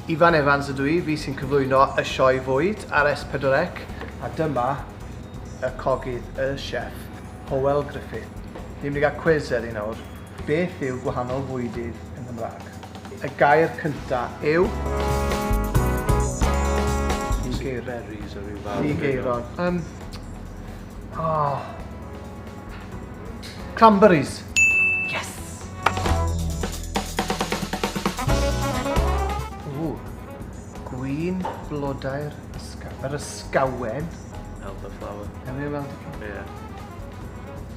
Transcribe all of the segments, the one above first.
Ifan Evans ydw i, fi sy'n cyflwyno y sioe fwyd ar S4C, a dyma y cogydd, y chef, Hywel Griffith. Ni'n mynd i gael cwis heddi nawr. Beth yw gwahanol fwydydd yng Nghymraeg? Y gair cynta yw... Berries o ryw fath. Geiron. Um, oh. Cranberries. Yes! Ww. Gwyn blodau'r ysgaw. Yr ysgawen. Elderflower. Ewn ni am elderflower? Yeah.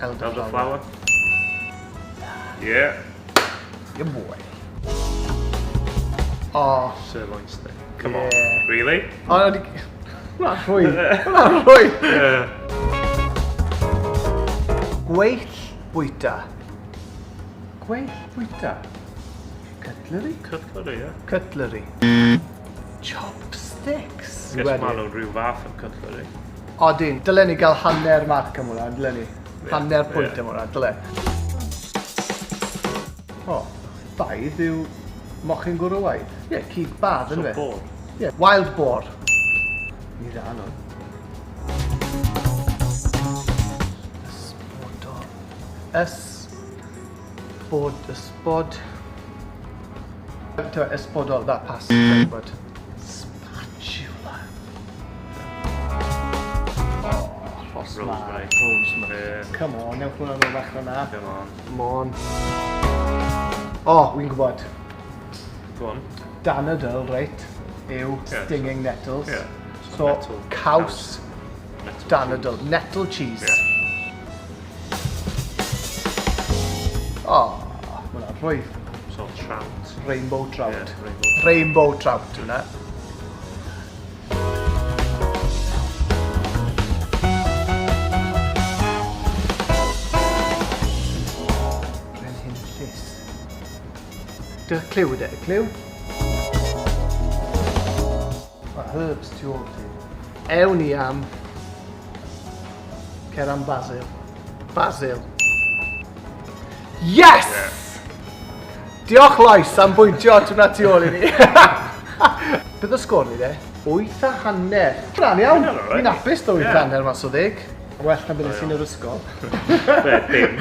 Elderflower. Elderflower. Yeah. Yeah, boy. Oh. Sirloin steak. Come yeah. on. Really? Oh, Hwnna'n rhwydd. Hwnna'n rhwydd. Yeah. Gweill bwyta. Gweill bwyta. Cutlery? Cutlery, yeah. Cutlery. Chopsticks. Guess maen nhw'n rhyw fath o cutlery. Odyn, dylen ni gael hanner marc am hwnna, dylen ni. Hanner pwynt am hwnna, dyle. O, baedd yw mochyn gwrywaidd. Ie, yeah, cig badd, yn So fe? boar. Ie, yeah, wild boar. Ni dda nhw. Ysbodo. Ys... Bod... Ysbod... Ti'n Ysbodol, that pass. Gwybod. Spatula. Oh, rhosmar. Rosemary. Rosemary. Yeah. Come on, newch hwnna nôl bach o'na. Come on. Come on. O, oh, wy'n gwybod. Go on. Danadl, reit, yw Yeah, stinging nettles. yeah. So, Nettle. caws Nettle danadl. cheese. Nettle cheese. Yeah. O, oh, ma' hwnna'n rhwydd. So trout. Rainbow trout. Yeah, rainbow. Rainbow trout hwnna. Brenhinllys. Dy clyw de, clyw? Mae herbs tu ôl ti. Ewn ni am... Cer am basil. Basil. Yes! Yeah. Diolch Lois am bwyntio at hwnna tu ôl i ni. Beth o sgôr ni de? 8.5. Hwnna'n iawn. Hwnna'n alright. Fi'n hapus do 8 Yeah. hanner mas o 10. Well na bydde ti'n yr ysgol. Be, dim.